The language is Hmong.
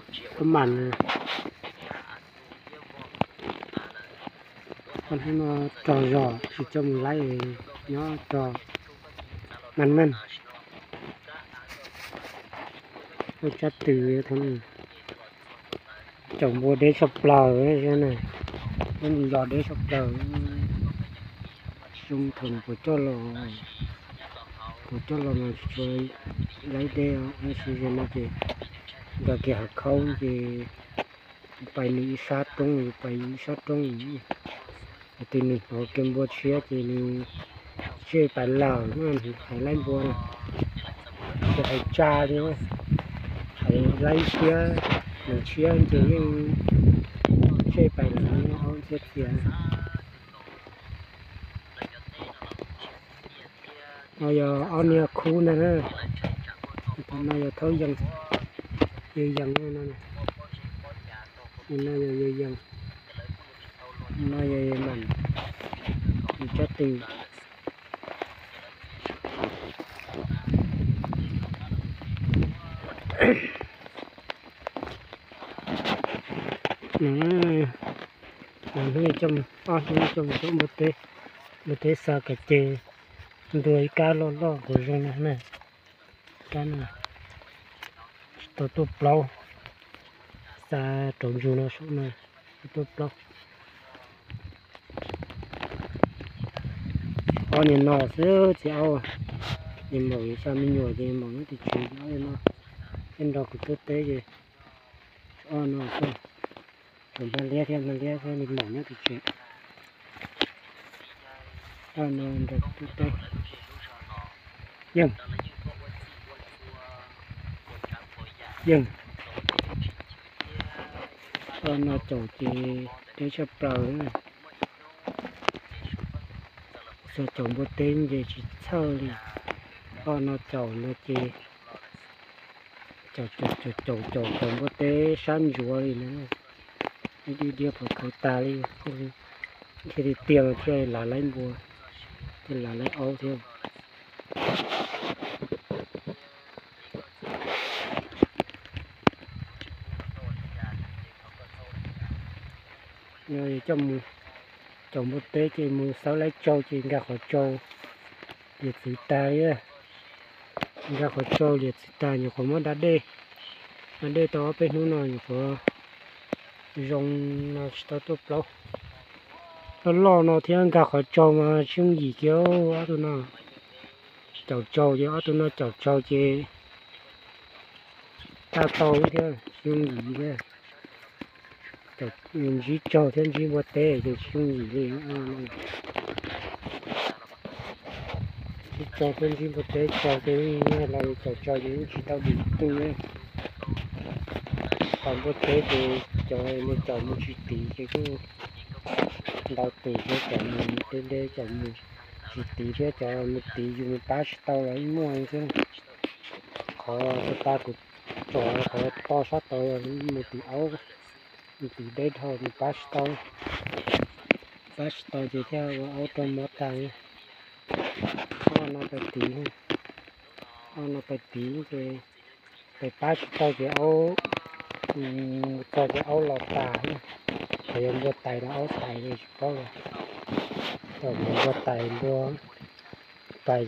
Koj mam, koj hnub no rog zog tsis coj mus laib, nyob rog meej meej. Ua tsab tw, caum npua deb tshaj plaws na, lub zos deb tshaj plaws. Zoo thaum puas coj los, puas coj los mas tsis tshua laib deb, tab sis zaum no ces nkag kiag hav khaub ces pais nws ib sab roob, pais ib sab roob. Yog tias nws hnov kiag npua tshiab ces nws tsij pais lawm, hais laib npua na, tsis hais tsa li, hais laib tshiab, nws tshiab ces yeej tsij pais lawm, aub ntxhiab txias. No yog ob niag khub ntag na. Tus no yog thaub yees, yawg yees, no yog yawg yees, no yog yawg mam, yawg tsab tw. Hnub coj, ob hnub coj mus npua teb, npua teb xa kom ces ntua ib kab loj loj kuv zoo na. Kab no tsis tau tuaj plaub, xa rau ntsuag no saum no, tsis tuaj plaub. Ob niag no xwb txiv aub, niag maum xya me nyuam ces maum nyob tim tsev, ob niag no thiab nrog kuv tuaj teb ces ob no xwb, tus hmab liab thiab hmab liab xwb, niag maum nyob tim tsev. Ob no nrog kuv tuaj teb. Yeej, yeej, ob no caum ces deb tshaj plaws. Xyov caum npua teb ces tsis txhawj li. Ob no caum no ces caum caum caum caum caum npua teb sab ntsuav li na, diab diab pov khawv tas li, thiaj li tiag thiaj lav laib npua, thiaj lav laib aub thiab. Yog coj mus caum npua teb ces mus xawb laib tsau ces nkag qhov tsau liam txwv tas li. Nkag qhov tsau liam txwv tas nyuam qhuav muab da dej, da dej tau ob peb hnub no nyuam qhuav zoo no tsis tau tuaj plaub. Loj loj no thiab nkag qhov tsau mas tsis yooj yim kiag ob tug no. Caum tsau ces ob tug no caum tsau ces tag tau thiab tsis yooj yim thiab. Ntsib tsau thiab ntsib npua teb ces tsis yooj yim li. Ntsib tsau thiab ntsib npua teb, tsau ces los caum tsau ces yeej tsis tau dim twg. Ho npua teb ces cov me caum mus tsis tiv ces kuj ntau tus thiab, cov mus deb deb cov mus tsis tiv thiab, cov mus tiv yus mus pab tsis tau los ib muaj xwb. Qhov tas tas kuv tsom qhov to sab tod mus tiv aub, mus tiv deb dhau mus pab tsis tau, pab tsis tau ces thiaj ua aub raug mob tas. Ob no pais tiv, ob no pais tiv ces pais pab tsis tau ces aub, mus txog ces aub los tas. Qhov yog npua tais los aub tais li tsis paub li. Thaum mus npua tais npua tais